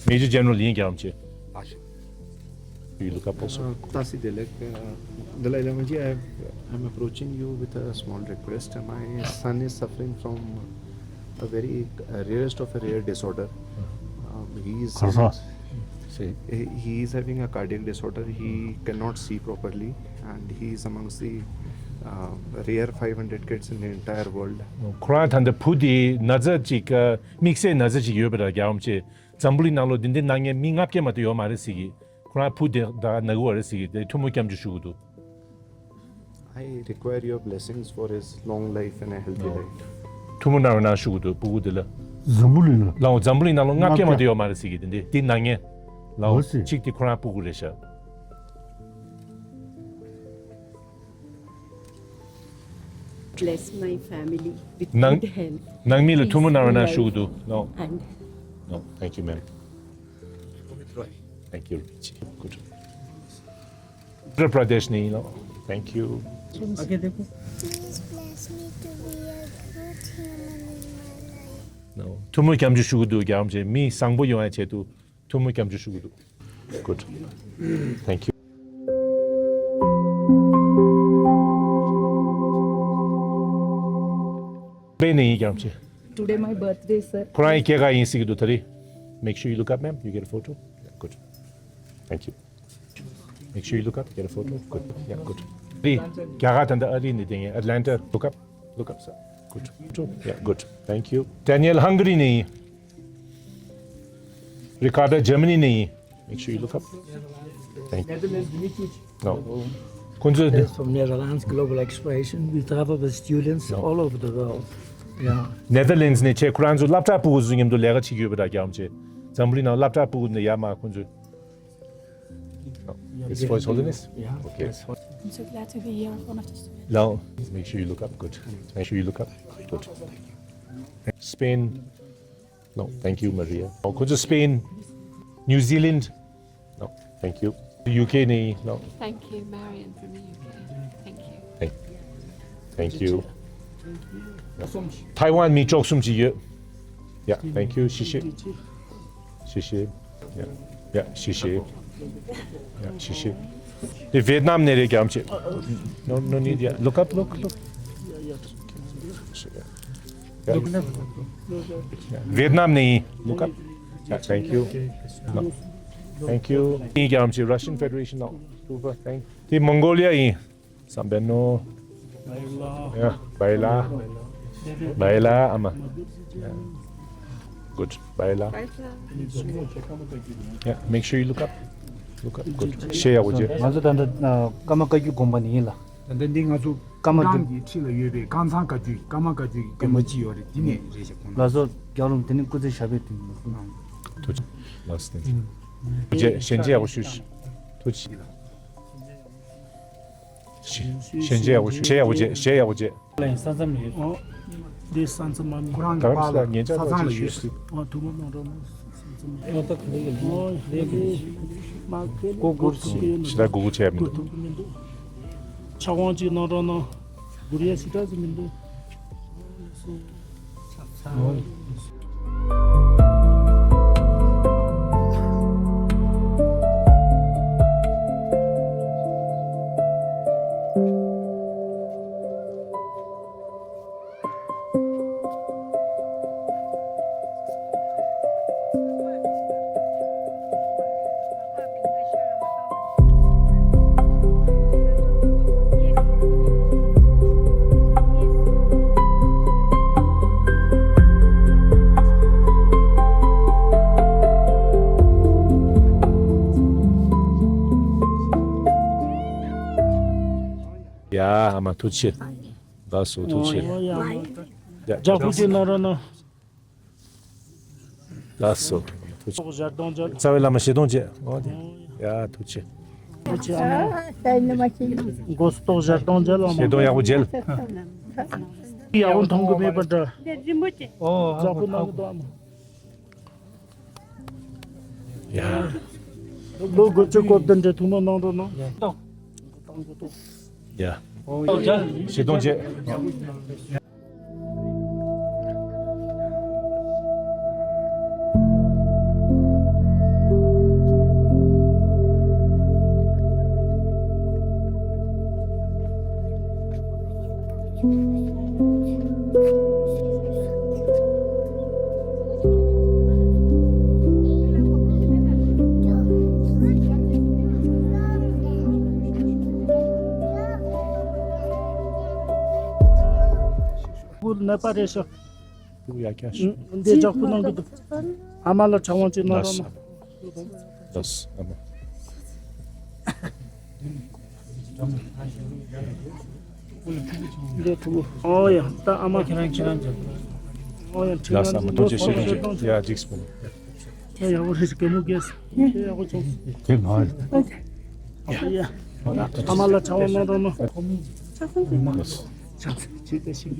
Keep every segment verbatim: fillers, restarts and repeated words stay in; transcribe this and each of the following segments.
Major General ཡིན། རྒྱལ་བ་རིན་པོ་ཆེ། You look up also. Uh, Tasi Delek, uh, Dalai Lama ji, I have, I'm approaching you with a small request. My son is suffering from a very, uh, rarest of a rare disorder. Um, he is, he, he is having a cardiac disorder. He cannot see properly, and he is amongst the, uh, rare five hundred kids in the entire world. ཁོ་རང་ད་ལྟ་བུ་དེ་ན་ཚ་ཅིག་དམིགས་བསལ་ན་ཚ་ཅིག་ཡོད་པ་ར། རྒྱལ་བ་རིན་པོ་ཆེ། འཛམ་བུ་གླིང་ནང་ལོགས་འདི་འདྲའི་ན་མཁན་མི་ལྔ་བརྒྱ་མ་གཏོགས་ཡོད་མ་རེད་ཟེར་གི། ཁོ་རང་བུ་དེ་ད་ན་གི་ཡོད་རེད་ཟེར་གི། དེ་ཐུགས་སྨོན་སྐྱབས་འཇུག་ཞུ་གི་འདུག I require your blessings for his long life and a healthy life. ཐུགས་སྨོན་གནང་རོགས་གནང་ཞུ་གི་འདུག་སྤུ་གུ་དེ་ལ། འཛམ་བུ་གླིང་ལ། ལའོ་འཛམ་བུ་གླིང་ནང་ལོགས་ལྔ་བརྒྱ་མ་གཏོགས་ཡོད་མ་རེད་ཟེར་གི། དེ་འདྲའི་དེ་ན་མཁན། ལའོ་ལོ་སི། གཅིག་དེ་ཁོ་རང་སྤུ་གུ་རེད་ཤག Bless my family with ནང་། good health, ནང་མི་ལ་ཐུགས་སྨོན་གནང་རོགས་གནང་ཞུ་གི་འདུག No. And No, thank you, ma'am. Thank you, Richie. Good. Uttar Pradesh ནས་ཡིན་ལོ། Thank you. Please bless me to be a good human in my life. No. ཐུགས་སྨོན་སྐྱབས་འཇུག་ཞུ་གི་འདུག་རྒྱལ་བ་རིན་པོ་ཆེ། མི་བཟང་པོ་ཡོང་ཡ་ཆེད་དུ་ཐུགས་སྨོན་སྐྱབས་འཇུག་ཞུ་གི་འདུག Good. Thank you. པེ་ནས་ཡིན། རྒྱལ་བ་རིན་པོ་ཆེ། Today my birthday, sir. ཁོ་རང་ཡི་སྐྱེས་སྐར་ཡིན་ཟེར་གི་འདུག་ད་རེས། Make sure you look up, ma'am. You get a photo. Yeah, good. Make sure you look up, get a photo. Good. Yeah, good. རེད། རྒྱ་གར་ད་ལྟ་ཨ་རི་ནས་བསྡད་མཁན། Atlanta. Look up. Look up, sir. Good. Yeah, good. Thank you. Daniel, Hungary ནས་ཡིན། Ricardo, Germany ནས་ཡིན། Make sure you look up. Thank you. No. ཁོང་ཚོ། From Netherlands Global Exploration, we travel with students all over the world. Yeah. Netherlands ནས་ཁྱེད་ཁོ་རང་ཚོ་སློབ་གྲྭ་སྤུ་གུ་ཚོ་མཉམ་དུ་ལས་ཀ་བྱེད་ཀྱི་ཡོད་པ་འདྲ། རྒྱལ་བ་རིན་པོ་ཆེ། འཛམ་བུ་གླིང་ནང་སློབ་གྲྭ་སྤུ་གུ་ནས་ཡར་མར་ཁོང་ཚོ། No. It's for His Holiness? Yeah. Okay. I'm so glad to be here in front of the students. Now, make sure you look up. Good. Make sure you look up. Good. Spain. No, thank you, Maria. Oh, ཁོང་ཚོ་Spain, New Zealand. No, thank you. U K ནས། No. Thank you, Marion from the U K. Thank you. Thank, thank you. Taiwan མི་བཅུ་གསུམ་ཅིག་ཡོད། Yeah, thank you. ཤི་ཤི། ཤི་ཤི། Yeah, yeah, ཤི་ཤི། Yeah, ཤི་ཤི། དེ་Vietnam ནས་རེད། རྒྱལ་བ་རིན་པོ་ཆེ། No, no need. Yeah, look up, look, look. Yeah. Vietnam ནས་ཡིན། Look up. Yeah, thank you. No. Thank you. ཡིན། རྒྱལ་བ་རིན་པོ་ཆེ། Russian Federation ནས། Super, thank you. དེ་Mongolia ཡིན། Sambeno. Yeah, Baila. Baila, Ama. Yeah. Good. Baila. Yeah, make sure you look up. Look up. Good. ཤེས་ཡག་པོ་བྱེད། ང་ཚོ་ད་ལྟ་ཀརྨ་བཀའ་བརྒྱུད་དགོན་པ་ནས་ཡིན་ལ། ད་ལྟ་འདི་ང་ཚོ་ཀརྨ་ཀྲང་གི་འཁྲིས་ལ་ཡོད་པའི་ཀམ་ཚང་བཀའ་བརྒྱུད། ཀརྨ་བཀའ་བརྒྱུད་ཀྱི་དགོན་པ་གཅིག་ཡོད་རེད། འདི་ནས་རེད་ཤག་ཁོང་། ལགས་སོ། རྒྱལ་བ་རིན་པོ་ཆེ། དེ་ནས་སྐུ་ཚེ་ཞབས་པད་བརྟན་པ། ཐུགས་རྗེ་ཆེ། ལགས་སོ། བརྟན་ཅིག་ཞལ་མཇལ་ཡག་པོ་ཞུ་ཤིག་ཐུགས་རྗེ་ཆེ། ཞལ་མཇལ་ཡག་པོ་ཞུ། ཞལ་ཡག་པོ་བྱེད། ཞལ་ཡག་པོ་བྱེད། ལ་ཡང་ས་མཚམས་ཡོད། ཨོ། འདི་ས་མཚམས་མ་མི། ཁོ་རང་གི་པཱ་ལགས་ས་མཚམས་ལ་ཡོད། ཨོ། ཐུགས་སྨོན་གནང་རོགས་གནང་། ས་མཚམས་ཡོད། ཨོ། ད་ག་ལེ་ག་ལེ། ཨོ། ལེ་ག་ལེ། མ་ག་ལེ། ཀོ་གུར་ཞིག་ཞེ་དྲག་གུ་གུ་བྱས་མི་འདུག་ཐུབ་ཀྱི་མི་འདུག་ཕྱག་དབང་ཅིག་གནང་རོགས་གནང་། གུར་ཡ་ཞེ་དྲག་ཅིག་མི་འདུག་ཡ། ཨ་མ་ཐུགས་རྗེ་ཆེ། ལགས་སོ། ཐུགས་རྗེ་ཆེ། ཡ། ཡ། ཡ། ལྗགས་ཕུར་ཅིག་གནང་རོགས་གནང་། ལགས་སོ། ཐུགས་རྗེ་ཆེ། ཞལ་གདོང་མཇལ། རྩ་བའི་བླ་མ་ཞལ་གདོང་མཇལ། འོ་དེ། ཡ། ཐུགས་རྗེ་ཆེ། ཐུགས་རྗེ་ཆེ། མགོ་ཏོག་ཞལ་གདོང་མཇལ། ཞལ་གདོང་ཡག་པོ་མཇལ། ཡག་པོ་མཐོང་གི་མེད་པ་འདྲ། ཨོ། ལྗགས་ཕུར་གནང་གི་འདུག་ཨ་མ། ཡ། ལོ་དགུ་བཅུ་གོ་བདུན་འདྲ་ཐུགས་སྨོན་གནང་རོགས་གནང་། ཡ། ཞལ་གདོང་མཇལ། ནད་པ་རེད་ཤག་ཡ་ཀྱ་ཤི། འདི་ལྗགས་པོ་གནང་གི་འདུག་ཨ་མ་ལ་ཕྱག་དབང་ཅིག་གནང་རོགས་གནང་། ལགས་ཨ་མ། འདི་ཐུག་ཨོ་ཡ་ད་ཨ་མ། ཁྱེད་རང་ཁྱེད་རང་ཅག་ཨོ་ཡ་ཁྱེད་ལགས་ཨ་མ། ཐུགས་རྗེ་ཆེ། ཐུགས་རྗེ་ཆེ། ཡ་འཇིགས་སུ། ཡ་ཡག་པོ་རེད། གད་མོ་བགད། ཡ་ཡག་པོ་བྱུང་། དེ་མ་ཡ། ཨ་མ་ལ་ཕྱག་དབང་གནང་རོགས་གནང་། ཕྱག་འཚལ་ཅིག་ད་ཞིག་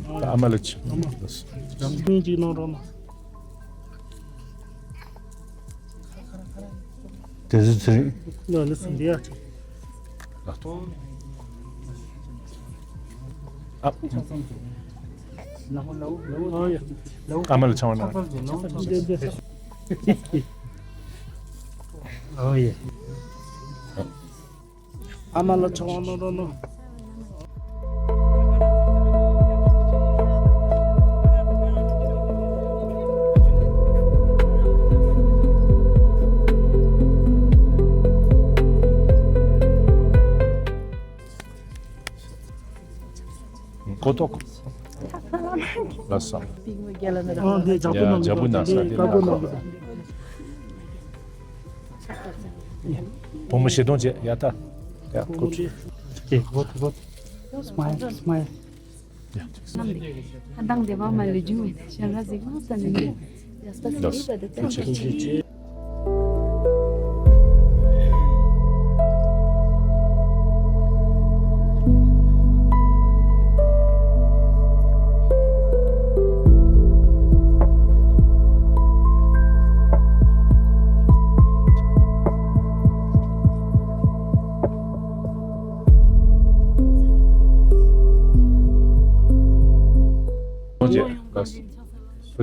ཨ་མ་ལ་ཕྱག་དབང་ཅིག་གནང་རོགས་གནང་། དེ་ཚོ་ཚེ། ལ་ལ་སུ་འདི་ཡ། ཨ། ཨ་མ་ལ་ཕྱག་དབང་གནང་། ཨོ་ཡེ། ཨ་མ་ལ་ཕྱག་དབང་གནང་རོགས་གནང་། གོ་ཐོག་ལ་སང་། ཨ་འདི་ཡ་ལྗགས་པོ་ནང་ལྗགས་པོ་ནང་ས་དེ་ལ་གོ། བུ་མོ་ཞེ་གདོང་བྱས། ཡ་ད། ཡ་གོ། ཨེ་གོ་ཐུབ་གོ། སྨའི་སྨའི། ནམ་དེ། ཧ་དང་དེ་བ་མ་ལུ་ཇུ་ཤན་ར་ཟིག་མ་ས་ནི་ནི། ཡ་སྤ་སི་ལི་པ་དེ་ཏན་ཆེ་ཆེ།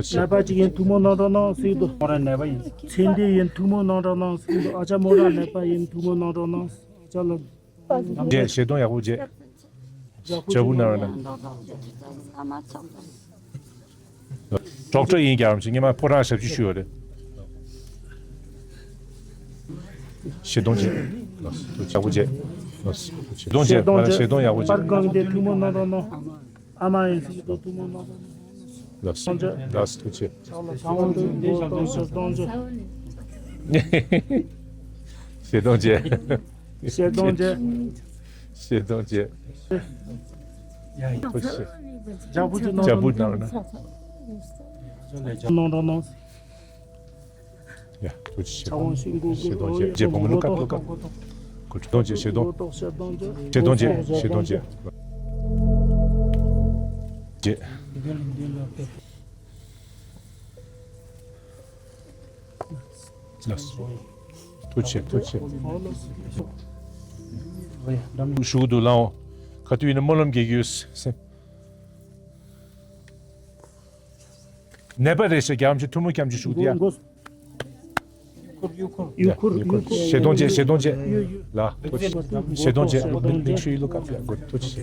ནད་པ་ཅིག་ཡིན། ཐུགས་སྨོན་གནང་རོགས་གནང་ཟེར་འདུག་མོ་རང་ནད་པ་ཡིན། ཚེ་འདི་ཡིན། ཐུགས་སྨོན་གནང་རོགས་གནང་ཟེར་འདུག་ཨ་ཅག་མོ་རང་ནད་པ་ཡིན། ཐུགས་སྨོན་གནང་རོགས་གནང་། ཨ་ཅག་ལ། བྱས། ཞེ་གདོང་ཡག་པོ་བྱས། ལྗགས་པོ་ནང་ན། ཌོག་ཊར་ཡིན་རྒྱ་རམ་ཞིག་སྔོན་མ་ཕོ་བྲང་ཞབས་ཕྱི་ཞུས་པ་རེད། ཞེ་གདོང་བྱས། ཡག་པོ་བྱས། ཞེ་གདོང་བྱས། ཞེ་གདོང་ཡག་པོ་བྱས། པར་སྒང་དེ་ཐུགས་སྨོན་གནང་རོགས་གནང་། ཨ་མ་ཡིན་ཟེར་གྱི་འདུག་ཐུགས་སྨོན་གནང་རོགས་གནང་། ལགས་སོ། ལགས་སོ། ཐུགས་རྗེ་ཆེ། ཕྱག་ལ་ཕྱག་དབང་དུ་འགོ་གཏོང་ཞེ་གདོང་བྱས། ཞེ་གདོང་བྱས། ཞེ་གདོང་བྱས། ཞེ་གདོང་བྱས། ཐུགས་རྗེ་ཆེ། ལྗགས་པོ་ཅིག་གནང་། ལྗགས་པོ་གནང་ན། གནང་རོགས་གནང་། ཡ། ཐུགས་རྗེ་ཆེ། ཕྱག་དབང་ཞིག་འགོ་གཏོང་། ཞེ་གདོང་བྱས། རྗེ་བུ་མོ་ལུ་སྐབས་ལུ་སྐབས། ཞེ་གདོང་བྱས། ཞེ་གདོང་། ཞེ་གདོང་བྱས། ཞེ་གདོང་བྱས། རྗེ། ལགས་སོ། ཐུགས་རྗེ་ཆེ། ཐུགས་རྗེ་ཆེ། ཞུ་གི་འདུག་ལགས་འོ། ག་དུས་ཡིན་ན་སྨོན་ལམ་རྒྱག་གི་ཡོད་སེམས། ནད་པ་རེད་ཤག་རྒྱ་མ་ཆེ་ཐུགས་སྨོན་སྐྱབས་འཇུག་ཞུ་གི་འདུག་ཡ། ཡུ་ཁུར་ཡུ་ཁུར། ཡུ་ཁུར་ཡུ་ཁུར། ཞེ་གདོང་བྱས། ཞེ་གདོང་བྱས། ཡུ་ཡུ། ལ། ཞེ་གདོང་བྱས། མིག་ཆུ་ཡིས་བླུག་ག་ཕྱག་དགོད། ཐུགས་རྗེ་ཆེ།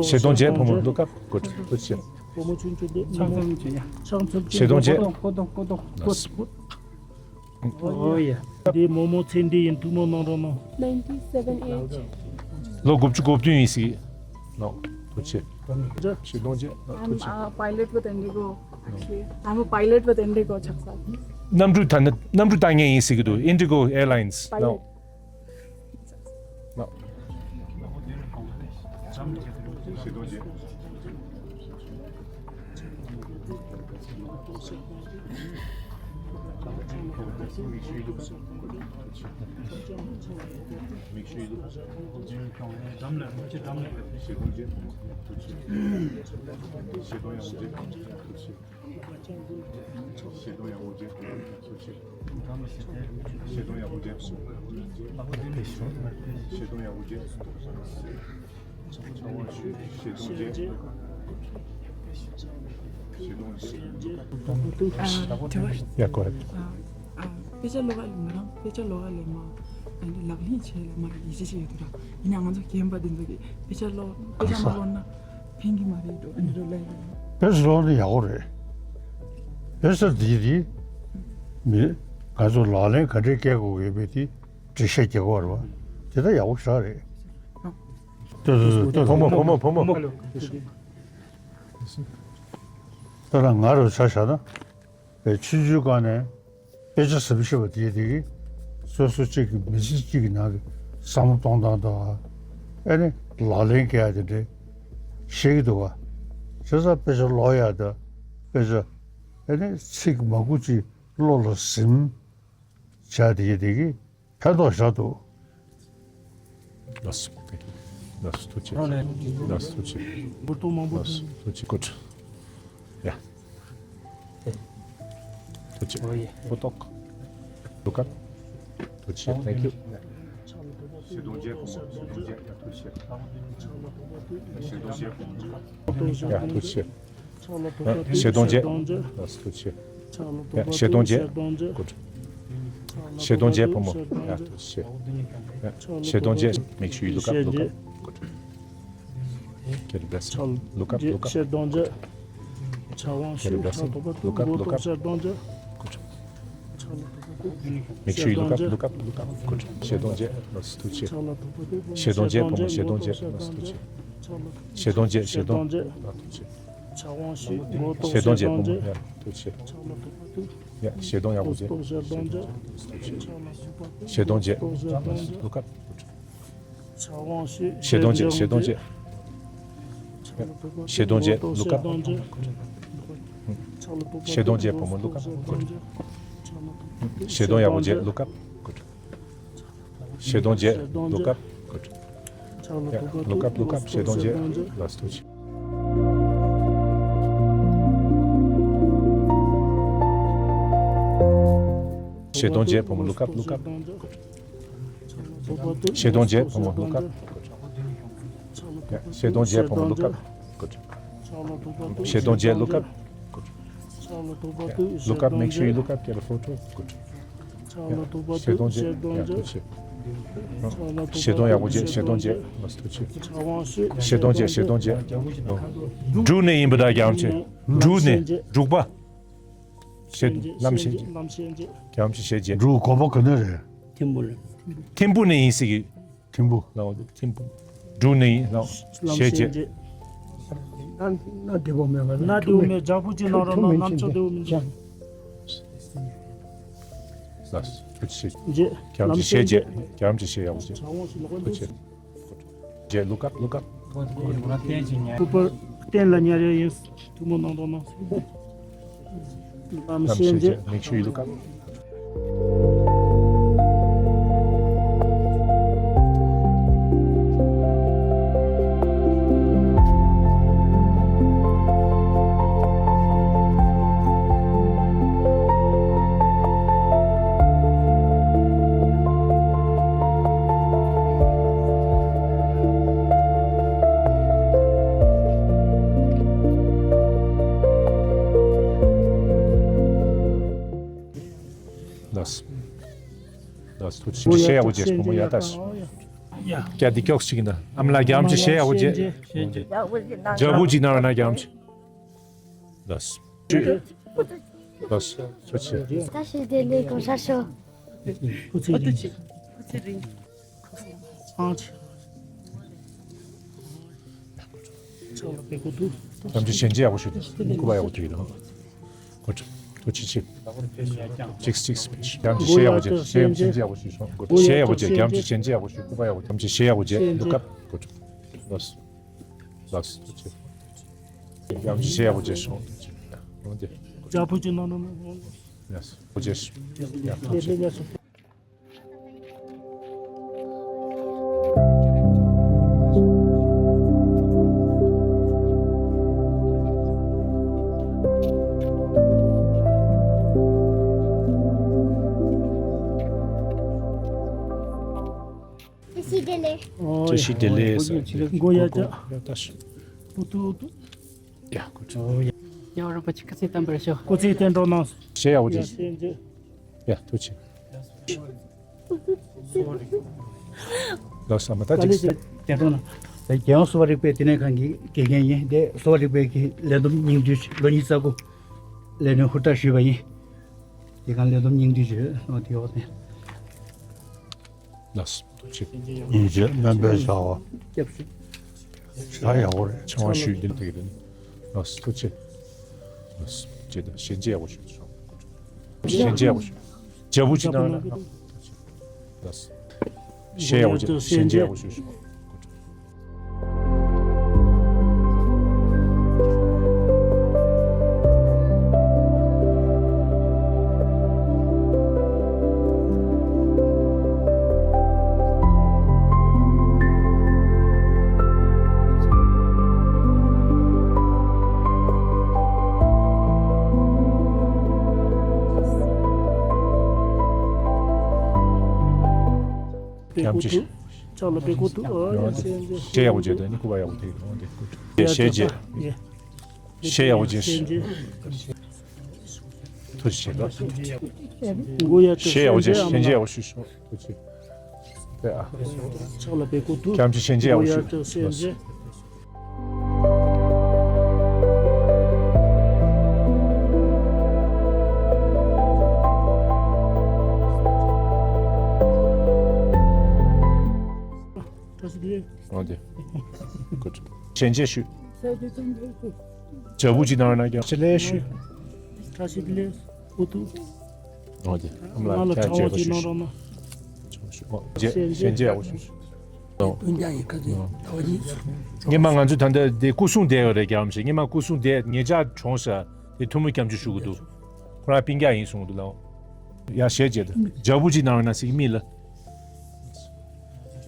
ཞེ་གདོང་བྱས། བུ་མོ་བླུག་ག་དགོད། ཐུགས་རྗེ་ཆེ། བུ་མོ་ཆུང་ཆུང་དེ། ཕྱག་མཚམས་བྱས་ཡ། ཕྱག་མཚམས་བྱས། ཞེ་གདོང་བྱས། ལགས་སོ། ཨོ་ཡ། འདི་མོ་མོ་ཚེ་འདི་ཡིན། ཐུགས་སྨོན་གནང་རོགས་གནང་། Ninety-seven age. ལོ་དགུ་བཅུ་གོ་བདུན་ཡིན་ཟིག་ལོ། ཐུགས་རྗེ་ཆེ། ཞེ་གདོང་བྱས། ལོ། I'm ཐུགས་རྗེ་ཆེ། Uh, pilot with Indigo. Actually, I'm a pilot with Indigo, ཆགས་ས། གནམ་གྲུ་ད་ནི་གནམ་གྲུ་བཏང་མཁན་ཡིན་ཟེར་གྱི་འདུག Indigo Airlines. Pilot. ལོ། ལོ། ཞེ་གདོང་ཡག་པོ་བྱས། ཞེ་གདོང་ཡག་པོ་བྱས། ཞེ་གདོང་ཡག་པོ་བྱས། ཞེ་གདོང་བྱས། ཞེ་གདོང་བྱས། ཡ། གོ་རེད། དཔེ་ཆ་ཀློག་ག་ལས། ང་རང་དཔེ་ཆ་ཀློག་ག་ལས་མ། ཨ་ནི་ལག་ལེན་བྱེད་ལ་མ་ཡིད་ཆེས་བྱེད་ཡོད་དུ་ར། ཡིན་ན་ང་ཚོ་རྒན་པ་འདི་ཚོ་གིས་དཔེ་ཆ་ཀློག་དཔེ་ཆ་མ་ཀློག་ན་ཕན་གི་མ་རེད་འགྲོ། ཨ་ནི་རོ་ལ་ཡོད། དཔེ་ཆ་ཀློག་ན་ཡག་པོ་རེད། དཔེ་ཆ་འདི་རེད། མི་ང་ཚོ་ལག་ལེན་ག་འདྲས་བཀལ་དགོས་ཀྱི་མེད་དེ་འགྲེལ་བཤད་རྒྱག་དགོས་རེད་བ། དེ་ད་ཡག་པོ་ཞེ་དྲག་རེད། ལྟོས་ལྟོས་ལྟོས། བུ་མོ། བུ་མོ། བུ་མོ། ལྟོས་དང་། ང་རུ་ཆ་བཞག་ན། པའི་ཆུང་ཆུང་སྒང་ནས་དཔེ་ཆ་ཟིན་ཤེས་པ་དེ་དེ་གིས་སོ་སོ་གཅིག་གི་མི་ཚེ་གཅིག་གི་ནང་གི་བསམ་བློ་གཏོང་སྟངས་དང་། ཨ་ནི་ལག་ལེན་བཀལ་ཡ་དེ་འདྲ་ཤེས་ཀྱི་འདུག་ག་བྱས་ཙང་དཔེ་ཆ་ཀློག་ཡ་དང་། དཔེ་ཆ་ཨ་ནི་ཚིག་མང་པོ་ཅིག་བློ་ལ་ཟིན་བྱས་དེ་དེ་གིས་ཕན་ཐོགས་ཤར་འདུག་ལགས་སོ། ལགས་སོ། ཐུགས་རྗེ་ཆེ། ལགས་སོ། ཐུགས་རྗེ་ཆེ། འབུར་ཏོག་མང་པོ། ལགས་སོ། ཐུགས་རྗེ་ཆེ། Good. Yeah. ཐུགས་རྗེ་ཆེ། ཨོ་ཡེ། ཕོ་ཏོག Look up. ཐུགས་རྗེ་ཆེ། Thank you. ཤེས་ལྡན་རྗེ་ཕོ་མོ། ཤེས་ལྡན་རྗེ། ཡ། ཐུགས་རྗེ་ཆེ། ཤེས་ལྡན་རྗེ་ཕོ་མོ། ཡ། ཐུགས་རྗེ་ཆེ། ཤེས་ལྡན་རྗེ། ལགས་སོ། ཐུགས་རྗེ་ཆེ། ཡ། ཤེས་ལྡན་རྗེ། Good. ཤེས་ལྡན་རྗེ་ཕོ་མོ། ཡ། ཐུགས་རྗེ་ཆེ། ཡ། ཤེས་ལྡན་རྗེ། Make sure you look up, look up. Good. Get a blessing. Look up, look up. ཤེས་ལྡན་རྗེ། ཕྱག་དབང་ཞུ། ཕྱག་ཐོག་པ་བཏུད། མགོ་ཐོག། ཤེས་ལྡན་རྗེ། Good. Make sure you look up, look up, look up. Good. ཤེས་ལྡན་རྗེ། ལགས་སོ། ཐུགས་རྗེ་ཆེ། ཤེས་ལྡན་རྗེ་ཕོ་མོ། ཤེས་ལྡན་རྗེ། ལགས་སོ། ཐུགས་རྗེ་ཆེ། ཤེས་ལྡན་རྗེ། ཤེས་ལྡན་རྗེ། ལགས་སོ། ཐུགས་རྗེ་ཆེ། ཕྱག་དབང་ཞུ། མགོ་ཐོག། ཤེས་ལྡན་རྗེ་ཕོ་མོ། ཡ། ཐུགས་རྗེ་ཆེ། ཡ། ཤེས་ལྡན་ཡག་པོ་བྱས། ཤེས་ལྡན་རྗེ། ལགས་སོ། ཐུགས་རྗེ་ཆེ། ཤེས་ལྡན་རྗེ། ལགས་སོ། Look up. ཕྱག་དབང་ཞུ། ཤེས་ལྡན་རྗེ། ཤེས་ལྡན་རྗེ། ཤེས་ལྡན་རྗེ། Look up. ཤེས་ལྡན་རྗེ། ཕོ་མོ། Look up. Good. ཤེས་ལྡན་ཡག་པོ་བྱས། Look up. Good. ཤེས་ལྡན་རྗེ། Look up. Good. Yeah. Look up, look up. ཤེས་ལྡན་རྗེ། ལགས་སོ། ཐུགས་རྗེ་ཆེ། ཤེས་ལྡན་རྗེ། ཕོ་མོ། Look up, look up. Good. ཤེས་ལྡན་རྗེ། ཕོ་མོ། Look up. Good. Yeah. ཤེས་ལྡན་རྗེ། ཕོ་མོ། Look up. Good. ཤེས་ལྡན་རྗེ། Look up. Good. Yeah. Look up. Make sure you look up. Get a photo. Good. Yeah. ཤེས་ལྡན་རྗེ། ཡ། ཐུགས་རྗེ་ཆེ། ཤེས་ལྡན་ཡག་པོ་བྱས། ཤེས་ལྡན་རྗེ། ལགས་སོ། ཐུགས་རྗེ་ཆེ། ཤེས་ལྡན་རྗེ། ཤེས་ལྡན་རྗེ། འབྲུག་ནས་ཡིན་པ་དང་། རྒྱལ་བ་རིན་པོ་ཆེ། འབྲུག་ནས། འབྲུག་པ། ཤེས། བླམ་ཤེས་རྗེ། རྒྱལ་བ་རིན་པོ་ཆེ། ཤེས་རྗེ། འབྲུག་གོ་པ་ག་ནས་རེད། ཐིམ་ཕུ་ལ། ཐིམ་ཕུ་ནས་ཡིན་ཟེར་གི། ཐིམ་ཕུ། ལའོ། ཐིམ་ཕུ། འབྲུག་ནས་ཡིན། ལའོ། ཤེས་རྗེ། ན་བདེ་པོ་མེད་པ། ན་བདེ་པོ་མེད། རྒྱགས་པོ་ཅིག་གནང་རོགས་གནང་། ན་ཚོད་བདེ་པོ་མི་འདུག་ལགས་སོ། ཐུགས་རྗེ་ཆེ། རྗེ། རྒྱལ་བ་རིན་པོ་ཆེ། ཤེས་རྗེ། རྒྱལ་བ་རིན་པོ་ཆེ། ཤེས་ཡག་པོ་བྱས། ཐུགས་རྗེ་ཆེ། རྗེ། Look up, look up. སྐུ་པར་གཏན་ལ་ཉར་ཡ་ཡིན། ཐུགས་སྨོན་གནང་རོགས་གནང་། ལམ་ཤེས་རྗེ། Make sure you look up. ལགས་སོ། ལགས་སོ། ཐུགས་རྗེ་ཆེ། ཡག་པོ་བྱས། བུ་མོ་ཡག་ཐག་ཆོད། ཡ། ཀྱ་འདི་ཀྱོག་ཞིག་ཡིན་ན། ཨ་མ་ལགས། རྒྱལ་བ་རིན་པོ་ཆེ། ཤེས་ཡག་པོ་བྱས། ཡག་པོ་ཅིག་གནང་རོགས་གནང་། རྒྱལ་བ་རིན་པོ་ཆེ། ལགས་སོ། ལགས་སོ། ཐུགས་རྗེ་ཆེ། བཀྲ་ཤིས་བདེ་ལེགས། གོང་ས་མཆོག་སྐུ་ཚེ་རིང་། ཨང་ཆེ། ཕྱག་ལ་པད་ཀོ་འདུག་རྒྱལ་བ་རིན་པོ་ཆེ། བྱས་རྗེས་ཡག་པོ་ཞུ། སྐུ་པར་ཡག་པོ་བྲིས་ཡོད། Good. ཐུགས་རྗེ་ཆེ། གཅིག་གཅིག་རྒྱལ་བ་རིན་པོ་ཆེ། བྱས་རྗེས་ཡག་པོ་བྱས། བྱས་རྗེས་ཡག་པོ་ཞུ། Good. བྱས་རྗེས་ཡག་པོ་བྱས། རྒྱལ་བ་རིན་པོ་ཆེ། བྱས་རྗེས་ཡག་པོ་ཞུ། སྐུ་པར་ཡག་པོ། རྒྱལ་བ་རིན་པོ་ཆེ། བྱས་རྗེས་ཡག་པོ་བྱས། Look up. Good. ལགས་སོ། ལགས་སོ། ཐུགས་རྗེ་ཆེ། རྒྱལ་བ་རིན་པོ་ཆེ། བྱས་རྗེས་ཡག་པོ་བྱས། ཡག་པོ་བྱས། ལགས་སོ། ཐུགས་རྗེ་ཆེ། ཡག་པོ་བྱས། བཀྲ་ཤིས་བདེ་ལེགས། བཀྲ་ཤིས་བདེ་ལེགས། མགོ་ཡར་བཀྱག་ཡ། ཐུགས་རྗེ་ཆེ། ཡ། རིན་པོ་ཆེ་སྐུ་ཚེ་བརྟན་པར་ཤོག་སྐུ་ཚེ་བརྟན་འགྲོ་གནང་། བྱས་རྗེས་ཡག་པོ་བྱས། ཡ། ཐུགས་རྗེ་ཆེ། ལགས་སོ། མ་ད་ཅིག་དེ་དང་ན། རྒྱལ་ཡོངས་གསོ་བ་རིག་པའི་བསྟི་གནས་ཁང་གི་དགེ་རྒན་ཡིན། དེ་གསོ་བ་རིག་པའི་གི་ལས་བསྡོམས་སྙིང་བསྡུས། ལོ་ཉི་ཤུ་རྩ་དགུ་ལས་དོན་ཧུར་ཐག་ཞུས་པ་ཡིན། དེ་གང་ལས་བསྡོམས་སྙིང་བསྡུས་བྱོས་ནོ་དེ་འོག་ནས། ལགས་སོ། ཐུགས་རྗེ་ཆེ། ཡིན་བྱས་སྨན་པའི་བྱ་བ། སྐྱབས་སུ། ད་ཡག་པོ་རེད། ཆང་བ་ཞུས་འདི་དེ་གི་རེད། ལགས་སོ། ཐུགས་རྗེ་ཆེ། ལགས་སོ། ཅེ་ད་ཞལ་མཇལ་ཡག་པོ་ཞུ། ཞལ་མཇལ་ཡག་པོ་ཞུ། ཇ་བུ་ཅིག་གནང་ན། ལགས་སོ། ཞལ་ཡག་པོ་ཅིག་ཞལ་མཇལ་ཡག་པོ་ཞུ། ཡང་ཅི། ཕྱག་ལ་པད་ཀོ་ཐུག་ཨ་ཡང་སེ་ཡང་ཅི། ཞལ་ཡག་པོ་མཇལ། ད་ནི་སྐུ་པར་ཡག་པོ་ཐེག་ཡོང་དེ་སྐུ། ཞལ་མཇལ། ཞལ་ཡག་པོ་མཇལ། ཐུགས་རྗེ་ཆེ། ཞལ་ཡག་པོ་མཇལ། ཞལ་མཇལ་ཡག་པོ་ཞུ་ཞུ། ཐུགས་རྗེ་ཆེ། ཕྱག་ལ་པད་ཀོ་ཐུག་ཀྱམ་ཆུ་ཞལ་མཇལ་ཡག་པོ་ཞུ། ཨོ་དེ། གུཌ། ཞལ་མཇལ་ཞུ། ཇ་བུ་ཅིག་གནང་ན་ཀྱང་ཞལ་ལས་ཞུ། བཀྲ་ཤིས་བདེ་ལེགས། ཨོ་དེ། ཨ་མ་ལགས་ལ་ཕྱག་བྱས་པ་ཞུ་ཞུ། ཨོ་ཞལ་མཇལ་ཡག་པོ་ཞུ་ཞུ། སྔོན་མ་ང་ཚོ་ད་ལྟ་དེ་སྐུ་སྲུང་བསྡད་ཡོད་རེད་རྒྱལ་བ་རིན་པོ་ཆེ། སྔོན་མ་སྐུ་སྲུང་བསྡད་ཉེ་ཆར་གྲོངས་ཤག་དེ་ཐུ་མི་ཀྱམ་ཆུ་ཞུ་གི་འདུག་ཁོ་རང་སྤུན་ཀྱག་ཡིན་གསུང་གི་འདུག་ལགས། ཡ་ཞལ་མཇལ་དང་ཇ་བུ་ཅིག་གནང་ན་ཟིག་མི་ལ།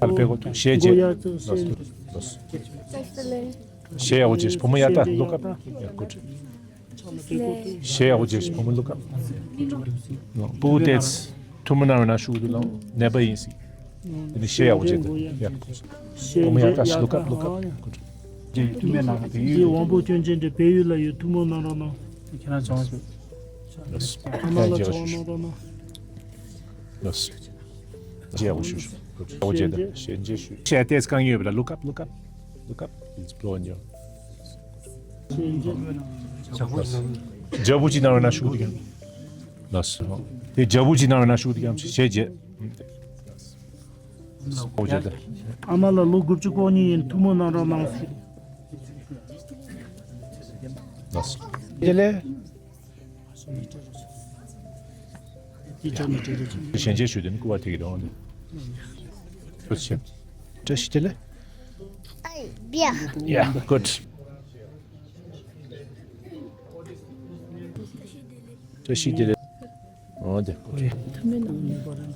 ཨ་ལ་པད་ཀོ་ཐུག་ཞལ་མཇལ། ལགས་སོ། ཞལ་ཡག་པོ་མཇལ། བུ་མོ་ཡ་ད་ལུག་ཨབ། ཡ་གུཌ། ཞལ་ཡག་པོ་མཇལ། བུ་མོ་ལུག་ཨབ། སྤུ་གུ་དེ་ཐུ་མི་གནང་ན་ཞུ་གི་འདུག་ལགས། ནད་པ་ཡིན་ཟིག་དེ་ནི་ཞལ་ཡག་པོ་མཇལ་དང་། ཡ། བུ་མོ་ཡ་ད་ལུག་ཨབ་ལུག་ཨབ། ཡ་གུཌ། དེ་དབང་པོ་སྐྱོན་ཅན་དེ་བལ་ཡུལ་ལ་ཡོད། ཐུན་མོང་གནང་རོགས་གནང་། ཁྱེད་རང་བྱང་ཆུབ། ལགས་སོ། ཨ་མ་ལགས་ཕྱག་དབང་གནང་རོགས་གནང་། ལགས་སོ། མཇལ་ཡག་པོ་ཞུ་ཞུ། ཨོ་མཇལ་དང་ཞལ་མཇལ་ཞུ། ཞལ་ཏེས་གང་ཡོད་པ་ལ་ལུག་ཨབ་ལུག་ཨབ། ལུག་ཨབ། ལགས་སོ། ཇ་བུ་ཅིག་གནང་ན་ཞུ་གི་འདུག་ཀྱམ། ལགས་སོ། དེ་ཇ་བུ་ཅིག་གནང་ན་ཞུ་གི་འདུག་ཀྱམ་ཞལ་མཇལ། ཨོ་མཇལ་དང་། ཨ་མ་ལགས་ལོ་དགུ་བཅུ་གོ་གཉིས་ཡིན། ཐུན་མོང་གནང་རོགས་གནང་ཟེར། ལགས་སོ། དེ་ལས། ཞལ་མཇལ་ཞུ་དོན་སྐུ་པར་ཐེག་གི་རང་དུ། ཐུགས་རྗེ་ཆེ། བཀྲ་ཤིས་བདེ་ལེགས། ཡ་གུཌ། བཀྲ་ཤིས་བདེ་ལེགས། འོ་དེ།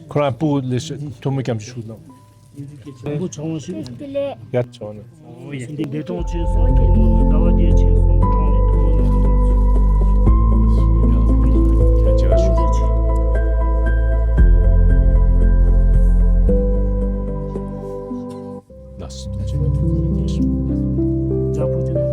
ཁོ་རང་སྤུ་གུ་ལས་ཐུ་མི་ཀྱམ་ཆུ་ཞུ་དང་། དང་པོ་ཆང་བ་ཞིག་ཡར་ཆང་ནི། འདི་འདས་གྲོངས་ཆེན་སོང་། ཐུན་མོང་ནི་ཟླ་བ་བརྒྱད་ཆེན་སོང་། གྲོངས་ནས་ཐུན་མོང་ནི། ལགས་སོ།